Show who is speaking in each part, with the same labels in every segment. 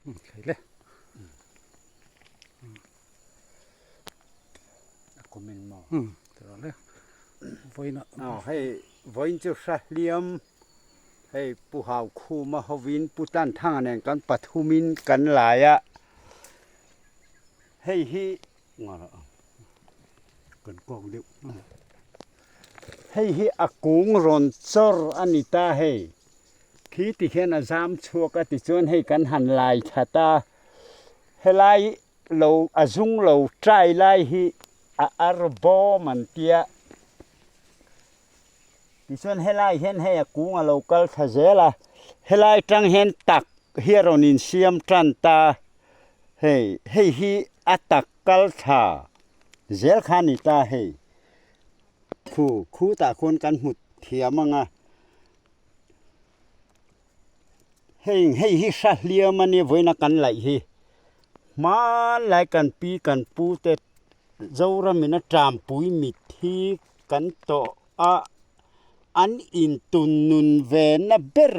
Speaker 1: Thei le.
Speaker 2: A comment maw?
Speaker 1: Tih le. Vawiin
Speaker 2: ah. Hei vawiin chu hra hliam hei Pu Haukhuma hovin Pu Tanthanga nen kan pathumin kan lai a. Hei hi kan kawk deuh. Hei hi a kung rawn chawr a ni ta hei. Khi ti hian a zam chhuak a tichuan hei kan han lai that a, helai lo a zung lo trai lai hi a ar bawm an tia. Tichuan helai hian hei a kung a lo kal thla zel a, helai tang hian tak hi a rawn insiam tan ta, hei hei hi a tak kal thla zel kha a ni ta hei. Khu khutah khuan kan hmu thiam ang a. Heng hei hi hra hliam a nia vawiina kan laih hi hmanlai kan pi kan pu te Zoramin a tanpui mitthi kan tawh a an intun nun ve na ber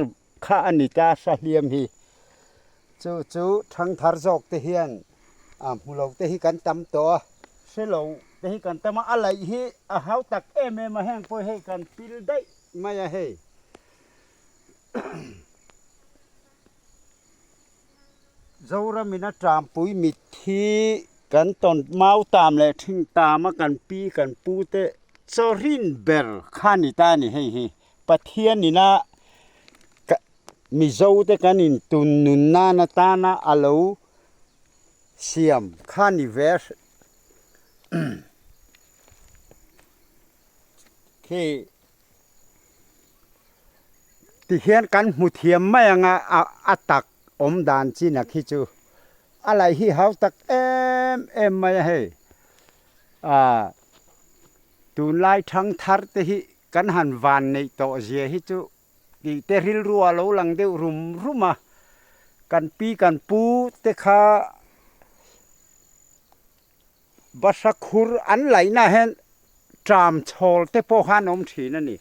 Speaker 2: kha a ni ta hra hliam hi chu chu thangthar zawk te hian a hmu lo te hi kan tam tawh a hre lo te hi kan tam a a laih hi a hau tak em em a heng pawh hei kan pil daih mai a hei. Zoramin a tanpui mitthi kan tawn mau tam leh thing tam a kan pi kan pu te chawrin ber kha a ni ta a ni hei hi Pathianin a Mizo te kan intun nun nan atana a lo siam kha a ni ve a khi. Tihian kan hmu thiam mai ang a, a tak awm dan chin a khi chu a laih hi hau tak em em mai a hei. Aaa tunlai thangthar te hi kan han van neih tawh zia hi chu tih te rilru a lo lang deuh rum rum a, kan pi kan pu te kha Bahra khur an laihnaah hian ṭam chhawl te pawh kha an awm ṭhin a ni.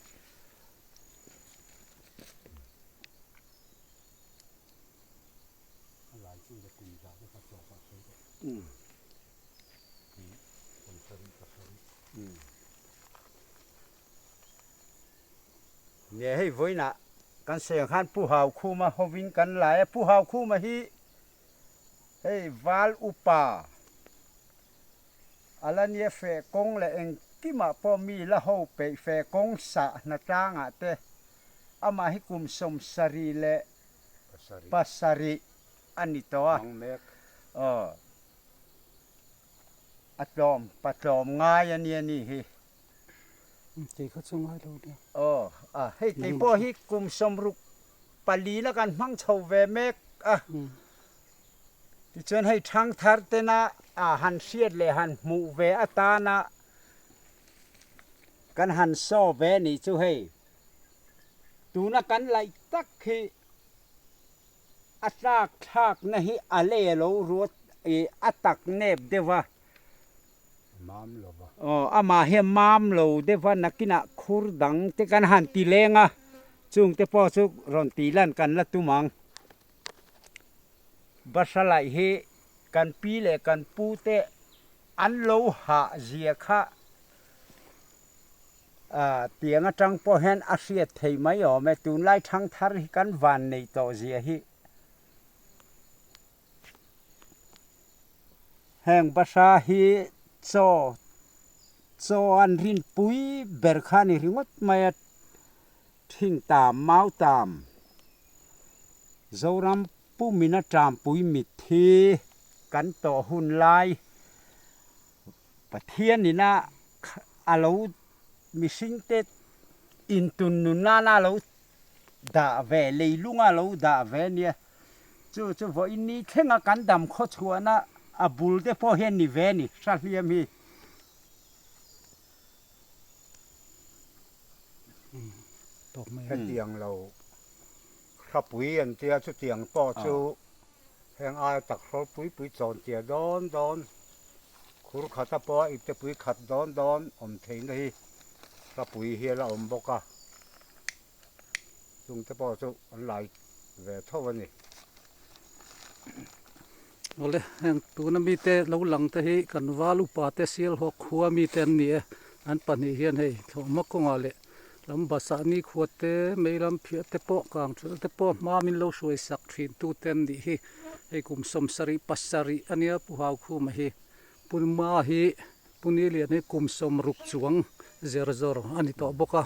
Speaker 2: Nia hei vawiinah kan sawi ang khan Pu Haukhuma hovin kan lai a, Pu Haukhuma hi Hei val upa a la nia feh kawng leh engkimah pawh mi la ho peih feh kawng sah hna tlangah te amah hi kum 77 a ni tawh a, aw a tlawm pa tlawm ngai a nia ni hi.
Speaker 1: Kei kha chu ngai lo nia.
Speaker 2: Aw a hei kei pawh hi kum 64 la kan hmang chho ve mek a. Tichuan hei thangthar tena a han hriat leh han hmuh ve atana kan han saw ve nih chu hei tuna kan laih tak hi a tlak thlakna hi a lei a lo ruat ih a tak nep deuh a.
Speaker 3: Mam lo va.
Speaker 2: Aw, amah hian mam lo deuh va nakinah khur dang te kan han ti leng a, chung te pawh chu rawn tih lan kan la tum ang. Bahra laih hi kan pi leh kan pu te an lo hah zia kha tiang atang pawh hian a hriat theih mai awm e, tunlai thangthar hi kan van neih tawh zia hi. Heng bahra hi chaw chaw an rinpui ber kha a ni ringawt mai a, thing tam mau tam Zoram pumin a tampui mitthi kan tawh hun lai Pathianin a a lo mihringte intun nun nana a lo dah ve leilunga lo dah ve a nia. Chu chu vawiin ni thlenga kan dam khaw chhuahna a bul te pawh hian ni ve a ni, hra hliam hi.
Speaker 3: Hetiang lo hrapui an tia chutiang pawh chu heng aia tak hrawl pui pui chawn tia dawn dawn khur khata pawh a ipte pui khat dawn dawn awm theihna hi hrapui hi a la awm bawk a. Chung te pawh chu an lai ve tho a ni.
Speaker 1: Awle heng tuna mite lo lang te hi kan val upa te Sialhawk khua mite an ni e, an pahnih hian hei thlawhhma kawngah leh lam basah nikhua te mei lam phiah te pawh kang ṭhelh te pawh hma min lo hruai sak ṭhin tu te an nih hi, hei kum 77 ania Pu Haukhuma hi Puma hi Pu Nilian hi kum 60 chuang zer zawr a ni tawh bawk a,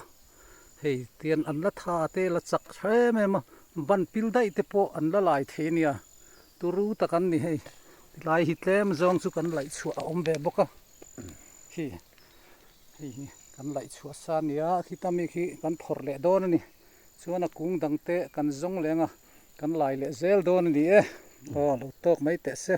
Speaker 1: hei tian an la tha te la chak em em a, ban pil daih te pawh an la lai thei a nia. Turu tak an ni hei, tilai hi tlem zawng chu kan laih chhuah a awm ve bawk a, khi hei hi kan laih chhuah sa a nia, khita mi khi kan phawrh leh dawn a ni, chuan a kung dang te kan zawng leng a, kan lai leh zel dawn a ni e, aw lo tawk mai teh se.